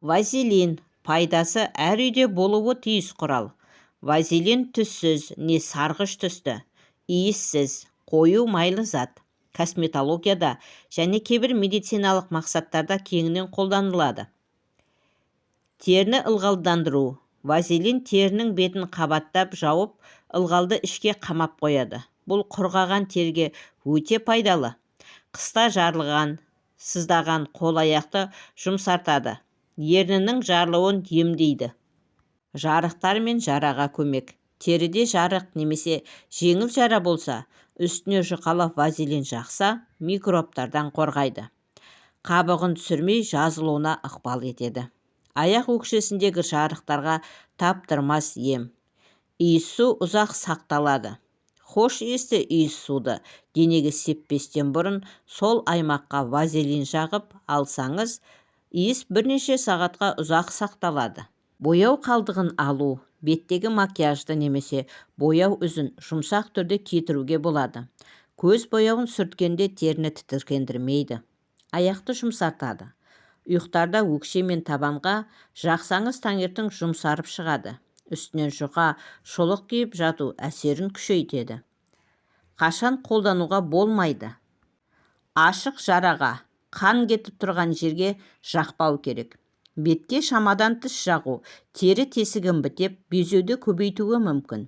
Вазелин пайдасы: әр үйде болуы тиіс құрал. Вазелин түссіз не сарғыш түсті, иіссіз, қою майлы зат. Косметологияда және кейбір медициналық мақсаттарда кеңінен қолданылады. Теріні ылғалдандыру. Вазелин терінің бетін қабаттап жауып, ылғалды ішке қамап қояды. Бұл құрғаған теріге өте пайдалы. Қыста жарылған, сыздаған қол-аяқты жұмсартады, ернінің жарылуын емдейді. Жарықтар мен жараға көмек. Теріде жарық немесе жеңіл жара болса, үстіне жұқалап вазелин жақса, микробтардан қорғайды, қабығын түсірмей, жазылуына ықпал етеді. Аяқ өкшесіндегі жарықтарға таптырмас ем. Иіссу ұзақ сақталады. Хош иісті иіссуды денеге сеппестен бұрын сол аймаққа вазелин жағып алсаңыз, иіс бірнеше сағатқа ұзақ сақталады. Бояу қалдығын алу. Беттегі макияжды немесе бояу ізін жұмсақ түрде кетіруге болады. Көз бояуын сүрткенде теріні тітіркендірмейді, аяқты жұмсартады. Ұйықтарда өкше мен табанға жақсаңыз, таңертең жұмсарып шығады. Үстінен жұқа шұлық киіп жату әсерін күшейтеді. Қашан қолдануға болмайды? Ашық жараға, қан кетіп тұрған жерге жақпау керек. Бетке шамадан тыс жағу тері тесігін бітеп, безеуді көбейтуі мүмкін.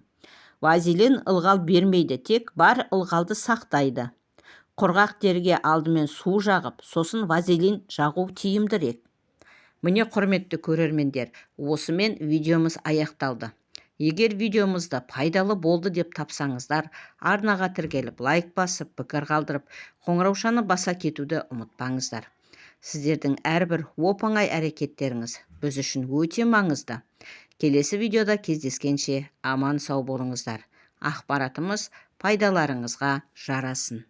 Вазелин ылғал бермейді, тек бар ылғалды сақтайды. Құрғақ теріге алдымен су жағып, сосын вазелин жағу тиімдірек. Міне, құрметті көрермендер, осымен видеомыз аяқталды. Егер видеомызды пайдалы болды деп тапсаңыздар, арнаға тіркеліп, лайк басып, пікір қалдырып, қоңыраушаны баса кетуді ұмытпаңыздар. Сіздердің әрбір оп-оңай әрекеттеріңіз біз үшін өте маңызды. Келесі видеода кездескенше аман сау болыңыздар. Ақпаратымыз пайдаларыңызға жарасын.